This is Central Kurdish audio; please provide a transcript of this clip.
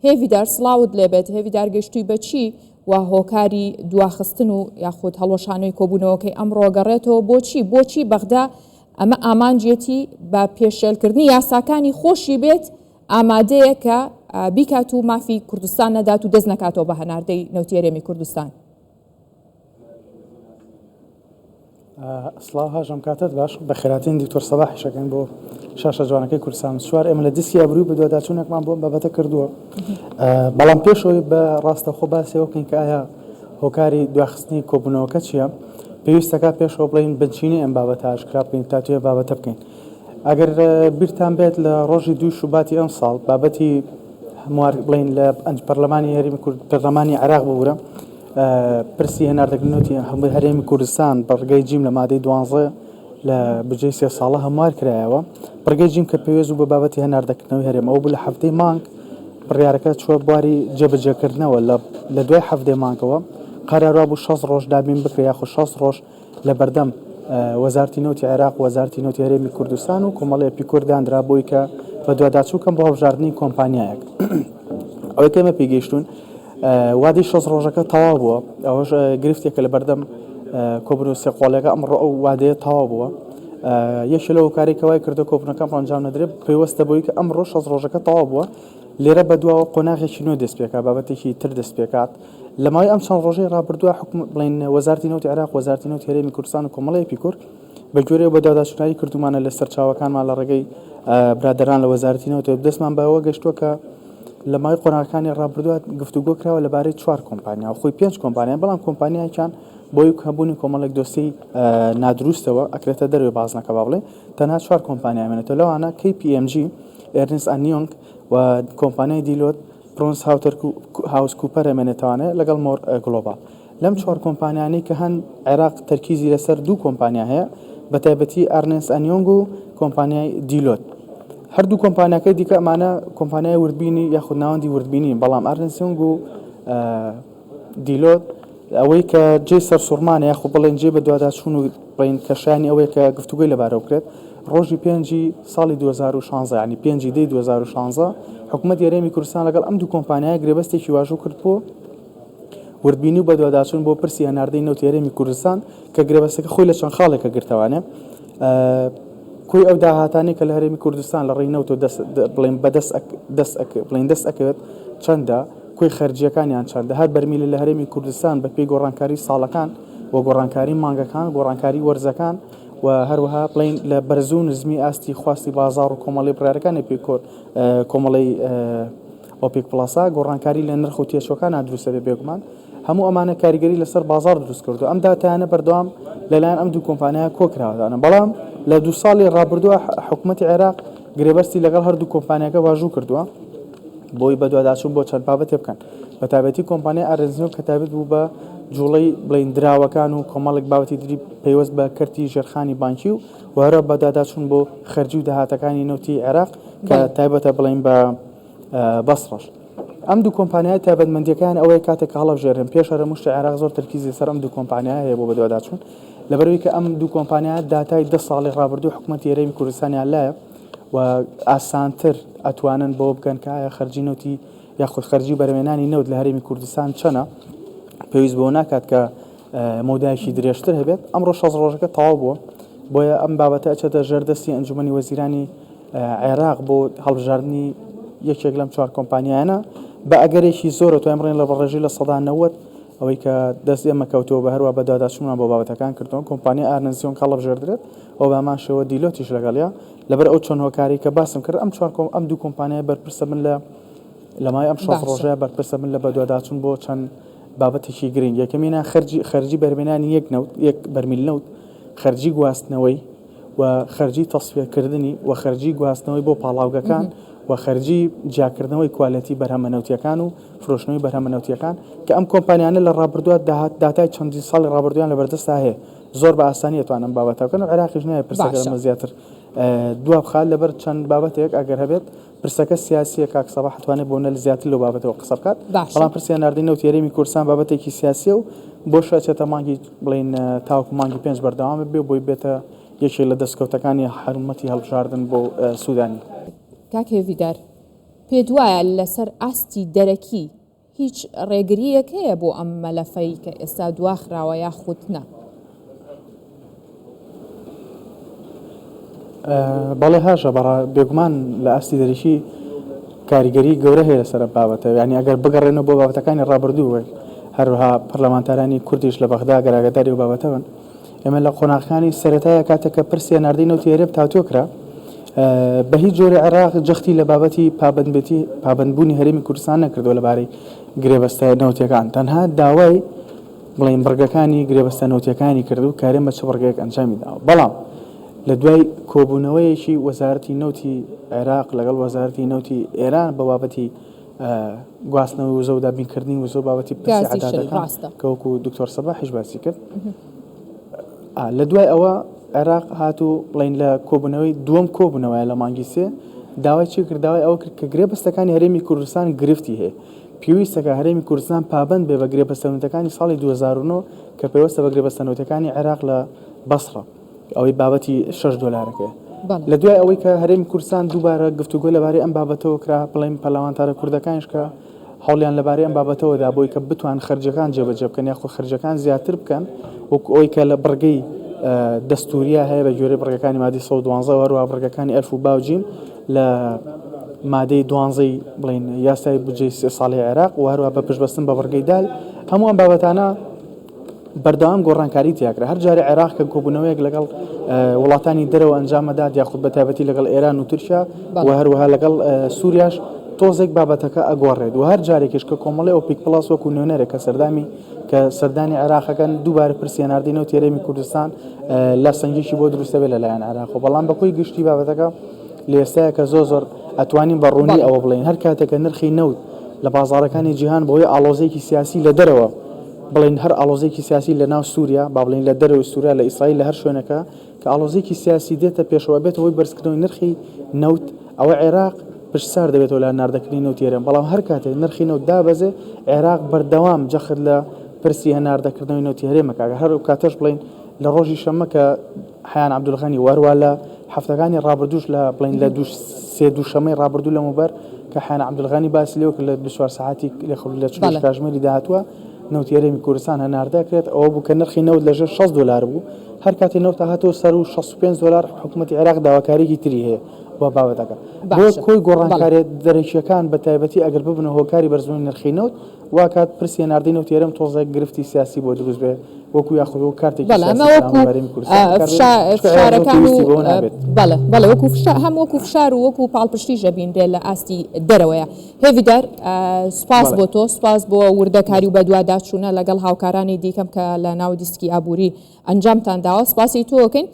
هێڤیدار سڵاوت لێبێت، هێڤیدار گەیشتووی بە چی و هۆکاری دواخستن و یاخود هەڵوەشانەوەی کۆبوونەوەکەی ئەمڕۆ گەڕێتەوە بۆچی؟ بۆچی بەغدا ئەمە ئامانجیەتی بە پێشێلکردنی یاساکانی خۆشی بێت ئامادەیە کە بیکات و مافی کوردستان نەدات و دەست نەکاتەوە بە هەناردەی نەوتی هەرێمی کوردستان؟ سڵاو هاژەم کاتت باش بەخێراتین دکتۆر سەباحیش ئەکەین بۆ شاشە جوانەکەی کوردستان چوار ئێمە لە دیسکی ئابرووی بەدواداچوونێکمان بۆ ئەم بابەتە کردووە بەڵام پێشەوەی بە ڕاستەخۆ باسیەوە بکەین کە ئایا هۆکاری دواخستنی کۆبوونەوەکە چییە پێویستەکە پێشەوە بڵین بنچینەی ئەم بابەتە ئاشکرا بکەین تا توێ بابەتە بکەین ئەگەر بیرتان بێت لە ڕۆژی دووی شوباتی ئەم ساڵ بابەتی هەموار بڵین لە پەرلەمانی هەرێمی کورد پەرلەمانی عێراق ببورە پرسی هەناردەکردنی نەوتی هەرێمی کوردستان بە ڕگەی جیم لە مادەی دوانزە لە بجەی سێ ساڵە هەموار کرایەوە بڕگەی جیم کە پێوێز و بە بابەتی هەناردەکردنەوەی هەرێم ئەو بوو لە حەفتەی مانگ بڕیارەکە چوە بواری جێبەجێکردنەوە لە دوای حەفتەی مانگەوە قەراروا بوو 6 ڕۆژ دابین بکرێ یاخود 6 ڕۆژ لە بەردەم وەزارتی نەوتی عێراق و وەزارتی نەوتی هەرێمی کوردستان و کۆمەڵی ئەپیکور دانرا بۆی کە بەدواداچوو کەم بۆ هەڵبژاردنی کۆمپانیایەک ئەوەی کە ئێمە پێی گەیشتوون وادەی 6 ڕۆژەکە تەواو بووە ئەوەش گرفتێکە لە بەردەم کۆبنەوە سێقۆڵەکە ئەمڕۆ ئەو وادەیە تەواو بووە یەکێ لەو کاری کە وای کردو کۆبوونەکە ئەمڕۆ ئەنجام نەدرێت پەیوەستە بۆی کە ئەمڕۆ 6 ڕۆژەکە تەواو بووە لێرە بەدواوە قۆناغێکی نوێ دەست پێکات بابەتێکی تر دەست پێکات لە ماوەی ئەم چەند ڕۆژەی ڕابردووە حکوم بڵێن وەزارەتی نەوتی عێراق، وەزارەتی نەوتی هەرێمی کوردستان و کۆمەڵەی ئەپیکور بە گوێرەی بەدواداچوونایی کردوومانە لە سەرچاوەکانمان لە ڕێگەی برادەران لە وەزارەتی نەوتەوە دەستمان بەوە گەشتووە کە لە ماوەی قۆناغەکانی ڕابردووە گفتوگۆ کراوە لەبارەی چوار کۆمپانیا و خۆی پێنج کۆمپانیا بەڵام کۆمپانیایەکیان بۆی هەبوونی کۆمەڵێک دۆسیەی نادروستەوە ئەکرێتە دەرەوەی بازنەکە با بڵێ تەنها چوار کۆمپانیا مێنێتەوە لەوانە KPMG، ئێرنست ئەند یۆنگ و کۆمپانیای دیلۆت پرۆنس هاوس کوپەر ئەمێنێتەوانێ لەگەڵ مۆر گڵۆباڵ. لەم چوار کۆمپانیانەی کە هەن عێراق تەرکیزی لەسەر دوو کۆمپانیا هەیە بە تایبەتی ئارنێنس ئەن یۆنگ و کۆمپانیای دیلۆت. هەردوو کۆمپانیاکەی دیکە ئەمانە کۆمپانیای وردبینی یاخود ناوەندی وردبینین بەڵام ئارنێنس یۆنگ و دیلۆت ئەوەی کە جێی سەرسوڕمانە یاخود بڵێن جێی بەدواداچوون و بڵێن کە شایانی ئەوەیە کە گفتوگۆی لەبارەوە بکرێت ڕۆژی پێنجی ساڵی 2016 یانی پێنجی دەی 2016 حکوومەتی هەرێمی کوردستان لەگەڵ ئەم دوو کۆمپانیایە گرێبەستێکی واژۆ کرد بۆ وردبینی و بەدواداچوون بۆ پرسی هەناردەی نەوتی هەرێمی کوردستان کە گرێبەستەکە خۆی لە چەند خاڵێکە گرتەوانێ کۆی ئەو داهاتانەی کە لە هەرێمی کوردستان لە ڕێی نەوتەوە دەست بڵێن بەدەست دەست بڵێن دەست ئەکەوێت چەندە کۆی خەرجییەکانیان چەندە؟ هەر بەرمیلە لە هەرێمی کوردستان بە پێی گۆڕانکاری ساڵەکان و گۆڕانکاری مانگەکان، گۆڕانکاری وەرزەکان و هەروەها بڵێین لە بەرزی و نزمی ئاستی خواستی بازاڕ و کۆمەڵەی بڕیارەکانی پێی کۆمەڵەی ئۆپیک پڵەسا گۆڕانکاری لە نرخ و تێچووەکانا دروست دەبێت بێگومان هەموو ئەمانە کاریگەری لەسەر بازاڕ دروست کردووە ئەم داتایانە بەردەوام لەلایەن ئەم دوو کۆمپانیایە کۆکراوەتانە بەڵام لە دوو ساڵی ڕابردووە حکومەتی عێراق گرێبەستی لەگەڵ هەردوو کۆمپانیاکە واژوو کردووە بۆی بەدواداچوون بۆ چەند بابەتێ بکەن بە تایبەتی کۆمپانیای ئارنزنۆ کە تایبەت بوو بە جوڵەی بڵین دراوەکان و کۆمەڵێک بابەتی تری پەیوەست بە کەرتی ژێرخانی بانکی و وهرە بەدواداچوون بۆ خەرجی و داهاتەکانی نەوتی عێراق کە تایبەتە بڵین بە بەسڕەش. ئەم دوو کۆمپانیایە تایبەتمەندیەکەیان ئەوەیە کاتێک کە هەڵەبژێرن پێش هەرەموشتی عێراق زۆر تەرکیزی لەسەر ئەم دوو کۆمپانیایە هەیە بۆ بەدواداچوون لەبەرئەوەی کە ئەم دوو کۆمپانیایە داتای دە ساڵی ڕابردوو حکومەتی هەرێمی کوردستانیان لایە و ئاسانتر ئەتوانن بەوە بگەن کە ئایا خەرجی نەوتی یاخود خەرجی بەرهەمێنانی نەوت لە هەرێمی کوردستان چەنە پێویست بەوە ناکات کە مەودایەکی درێژتر هەبێت ئەمڕۆ 6 ڕۆژەکە تەواو بووە بۆیە ئەم بابەتە ئەچێتە ژێر دەستی ئەنجومەنی وەزیرانی عێراق بۆ هەڵبژاردنی یەکێک لەم چوار کۆمپانیایانە بە ئەگەرێکی زۆرە توانین بڵێین لە ڕێژەی 90% ئەوەی کە دەست ئێمە کەوتووە بە هەروە بەدواداچوونمان بۆ بابەتەکان کردووە کۆمپانیای ئارنزیۆن کە هەڵبژێردرێت و بە هەمان شێوە دیلۆتیش لەگەڵیا لەبەر ئەو چەند هۆکارەی کە باسم کرد ئەم چوار کۆم ئەم دوو کۆمپانیای بەرپرسە بن لە لە ماوەی ئەم 6 باشە ڕۆژەیە بەرپرسە بن لە بەدواداچوون بۆ چەند بابەتێکی گرنگ یەکەمینان خەرجی خەرجی بەرهەمهێنانی یەک نەوت یەک بەرمیل نەوت خەرجی گواستنەوەی و خەرجی تەسفیەکردنی و خەرجی گواستنەوەی بۆ پاڵاوگەکان و خەرجی جیاکردنەوەی کوالێتی بەرهەمە نەوتیەکان و فرۆشتنەوەی بەرهەمە نەوتیەکان کە ئەم کۆمپانیانە لە ڕابردووە داهات داتای چەندین ساڵی ڕابردوویان لە بەردەستا هەیە زۆر بە ئاسانی ئەتوانن ئەم بابەتە بکەن و عێراقیش نایە پرسەکە باشە. لەمە زیاتر دوا بخات لەبەر چەند بابەتێک ئەگەر هەبێت پرسەکە سیاسیە کاک سەباح ئەتوانێت بۆ نەل زیاتر لەو بابەتەوە قسە بکات باشە. بەڵام پرسی هەناردەی نەوتی هەرێمی کوردستان بابەتێکی سیاسیە و بۆش ئەچێتە مانگی بڵێین تاوەکو مانگی پێنج بەردەوام بێ و بۆی بێتە یەکێک لە دەستکەوتەکانی هەڵمەتی هەڵبژاردن بۆ سوودانی. کاک هێڤیدار. پێت وایە لەسەر ئاستی دەرەکی هیچ ڕێگرییەک هەیە بۆ ئەم مەلەفەی کە ئێستا دواخراوە یاخود نا؟ بەڵێ هاژە بەڕا بێگومان لە ئاستی دەرەکی کاریگەری گەورە هەیە لەسەر ئەم بابەتە یانی ئەگەر بگەڕێنەوە بۆ بابەتەکانی ڕابردوو هەروەها پەرلەمانتارانی کوردیش لە بەغدا گەر ئاگاداری ئەو بابەتە بن ئێمە لە قۆناغەکانی سەرەتایە کاتێک کە پرسی هەناردەی نەوتی هەرێم تاوتوێ کرا بە هیچ جۆرێ عێراق جەختی لە بابەتی پابەندبێتی پابەندبوونی هەرێمی کوردستان نەکردووە لەبارەی گرێبەستە نەوتیەکان تەنها داوای بڵێین بڕگەکانی گرێبەستە نەوتیەکانی کرد و کارێم بە چ بڕگەیەک ئەنجامی داوە بەڵام لە دوای کۆبوونەوەیەکی وەزارەتی نەوتی عێراق لەگەڵ وەزارەتی نەوتی ئێران بە بابەتی گواستنەوەی وزە و دابینکردنی وزە و بابەتی پرسی گازی شل عەدادەکان ڕاستە. کە وەکو دکتۆر سەباحیش باسی کرد لە دوای ئەوە عێراق هات و بڵین لە کۆبوونەوەی دووەم کۆبوونەوەیە لە مانگی سێ داوای چی کرد داوای ئەوە کرد کە گرێبەستەکانی هەرێمی کوردستان گرفتی هەیە پێویستە کە هەرێمی کوردستان پابەند بێ بە گرێبەستە نەوتەکانی ساڵی 2009 کە پەیوەستە بە گرێبەستە نەوتەکانی عێراق لە بەسڕە ئەوەی بابەتی شەش دۆلارەکەیە. لە دوای ئەوەی کە هەرێمی کوردستان دووبارە گفتوگۆ لەبارەی ئەم بابەتەوە کرا، بڵێین پەرلەمانتارە کوردەکانیش کە هەوڵیان لەبارەی ئەم بابەتەوە دا بۆی کە بتوان خەرجیەکان جێبەجێ بکەن یاخود خەرجیەکان زیاتر بکەن وەکو ئەوەی کە لە بڕگەی دەستوریە هەیە بە گوێرەی بڕگەکانی مادەی 112 و هەروەها بڕگەکانی ئەلف و با و جیم لە مادەی دوانزەی بڵێین یاسای بودجەی سێ ساڵەی عێراق و هەروەها بە پشتبەستن بە بڕگەی دال هەموو ئەم بابەتانە بەردەوام گۆڕانکاری تیاکرا هەر جارێ عێراق کە کۆبوونەوەیەک لەگەڵ وڵاتانی دەرەوە ئەنجامەدات یاخود بە تایبەتی لەگەڵ ئێران و تورکیا و هەروەها لەگەڵ سووریاش تۆزێک بابەتەکە ئەگۆڕێت و هەر جارێکیش کە کۆمەڵی ئۆپیک پڵاس وەکو نوێنەرێک کە سەردامی کە سەردانی عێراقەکەن دووبارە پرسی هەناردەی نەوتی هەرێمی کوردستان لە سەنگێکی بۆ دروستە بێت لەلایەن عێراق و بەڵام بە کۆی گشتی بابەتەکە لە ئێستایا کە زۆر زۆر ئەتوانین بە ڕوونی ئەوە بڵێین هەر کاتێک کە نرخی نەوت لە بازاڕەکانی جیهان بەهۆی ئاڵۆزییەکی سیاسی لە دەرەوە بڵێین هەر ئاڵۆزییەکی سیاسی لە ناو سووریا با بڵێین لە دەرەوەی سووریا لە ئیسرائیل لە هەر شوێنەکە کە ئاڵۆزییەکی سیاسی دێتە پێشەوە ئەبێتە هۆی بەرزکردنەوەی نرخی نەوت ئەوە عێراق پشتسار دەبێتەوە لە هەناردەکردنی نەوتی هەرێم بەڵام هەر کاتێک نرخی نەوت دابەزێ عێراق بەردەوام جەخت لە پرسی هەناردەکردنەوەی نەوتی هەرێم ئەکات هەر ئەو کاتەش بڵێین لە ڕۆژی شەممە کە حەیان عەبدولغەنی و هەروەها لە هەفتەکانی ڕابردووش لە بڵێین لە دوو سێ دووشەممەی ڕابردوو لەمەوبەر کە حەیان عەبدولغەنی باسی لەوە کرد لە 24 سەعاتی لە خول لە 48 بەڵێ. کاژمێری داهاتووە نەوتی هەرێمی کوردستان هەناردە ئەکرێت ئەوە بوو کە نرخی نەوت لە ژێر 60 دۆلار بوو هەر کاتێ نەوت هاتەوە سەروو 65 دۆلار حکوومەتی عێراق داواکارییەکی تری هەیە بۆ بابەتەکە بۆ باشە کۆی بەڵێ. گۆڕانکارییە دەرەکییەکان بە تایبەتی ئەگەر ببنە هۆکاری بەرزبوونی نرخی نەوت وا کات پرسی هەناردەی نەوتی هەرێم تۆزێک گرفتی سیاسی بۆ دروست بێ وەکو یاخود وەک کارتێکی بەڵێ ئەمە سیاسی وەکو بەرامبەر هەرێمی کوردستان بەکار بێنێ چونکە عێراق زۆر فشارەکان و پێویستی بەوە نابێت. بەڵێ بەڵێ وەکو فشار هەم وەکو فشار و وەکو پاڵپشتیش ئەبینرێ لە ئاستی دەرەوەیە. هێڤیدار سوپاس بەڵێ. بۆ تۆ سوپاس بۆ وردەکاری و بەدواداچوونە لەگەڵ هاوکارانی دیکەم کە لە ناو دیسکی ئابووری ئەنجامتان داوە سوپاسی تۆ ئەکەین.